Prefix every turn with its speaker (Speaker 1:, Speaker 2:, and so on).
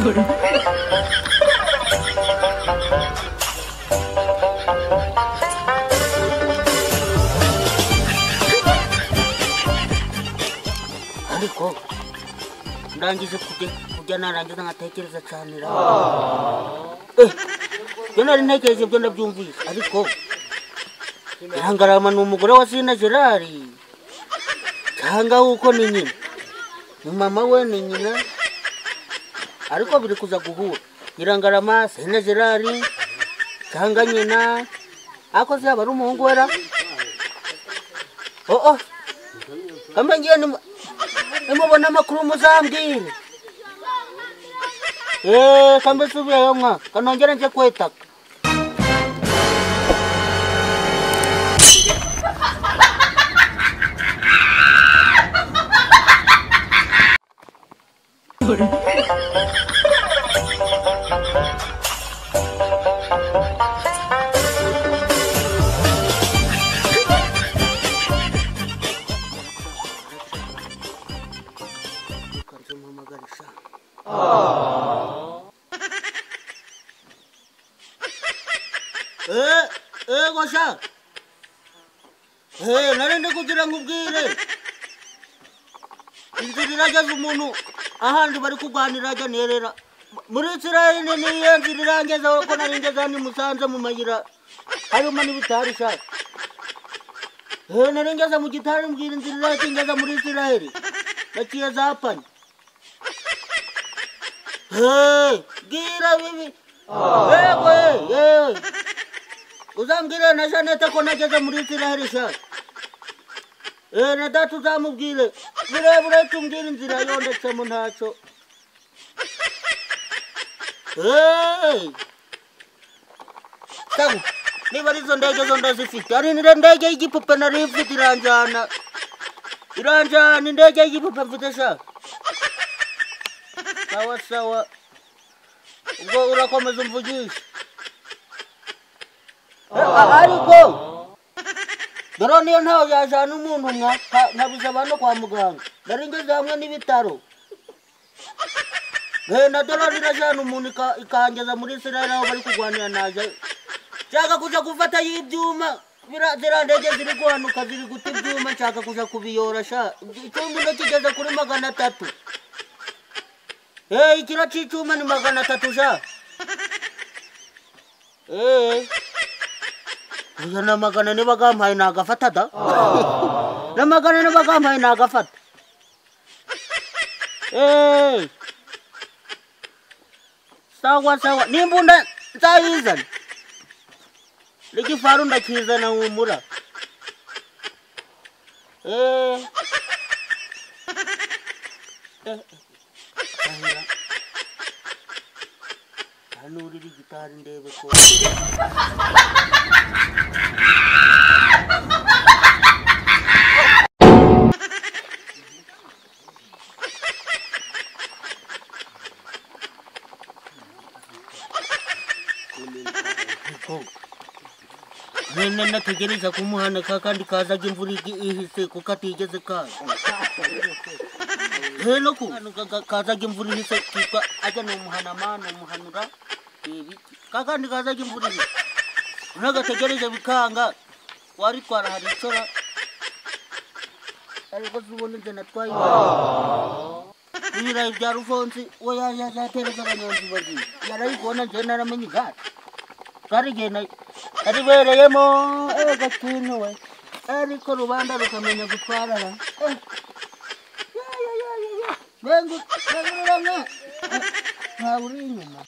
Speaker 1: Ariko ndangije kujya narangiza nkatekereza cyane ra. Byo nari ntekereje byo ndabyumvise ariko Nyirangarama ni umugore wa Sina Gerard cyangwa uko ni nyina ni mama we ni nyina ariko biri kuza guhura Nyirangarama Sina Gerard cyangwa nyina ako se aba ari umuhungu wera oh kambe ngiye nimubona amakuru muzambwire kambe subiyeyo mwa kanongera nje kwetaka. Gosha. Narende kugira nkubwire. Inzira irageze umuntu ahandi bari kurwanira ajya nerera. Muri Israel niyo nzira irangeze ko naringeze ni Musanze mu mayira. Harimo n'ibitari sha. Naringeze mu gitari mbwira inzira irangeze muri Israel. Bakiye zapanye. Gira bibi. Uzambwire na Jeannette ko nageze muri Israel sha. Na data uzamubwire. Birebure tumbwire inzira yondetsemo ntacyo. Sawa, niba ari izo ndege zo ndazifite. Ari ndege y'igipupe nari mfite iranjana. Iranjana indege y'igipupe mfite sha. Sawa sawa. Ubwo urakomeza umvugishe. Ariko dore niyo ntawe yajana umuntu nkabuza abantu kwa muganga nari ngeze hamwe n'ibitaro na dore irajana umuntu ikangeza muri Israel aho bari kurwanira naje nshaka kuja gufata y'ibyuma ziriya ndege ziri guhanuka ziri guta ibyuma nshaka kuja kubiyora sha icyuma kigeze kuri 300. Ikiro cy'icyuma ni 300 sha. Uya na 400 bagampaye nagafata da. Na 400 bagampaye nagafata. Sawa sawa nimbunda nzayizana. N'igifaru ndakizana humura. Hano uri gitari ndebe ko. Nene nategereza kumuhana kandi kazaga imvura ihise kuko atigeze kaza. Ku kazaga imvura ihise kitwa ajya ni umuhanamana umuhanura ibiti kakandi kazaga imvura ihise unagategereje bikanga waritwara hari icora ariko zubona nje natwaye ibirayi bya Rufonsi we yatereza abanyonzi bagiye yarayibona nje naramenye igare karigena aribereyemo gakintu we ariko rubanda rukamenya gutwarara. Bengu, bengu, nta uri inyuma.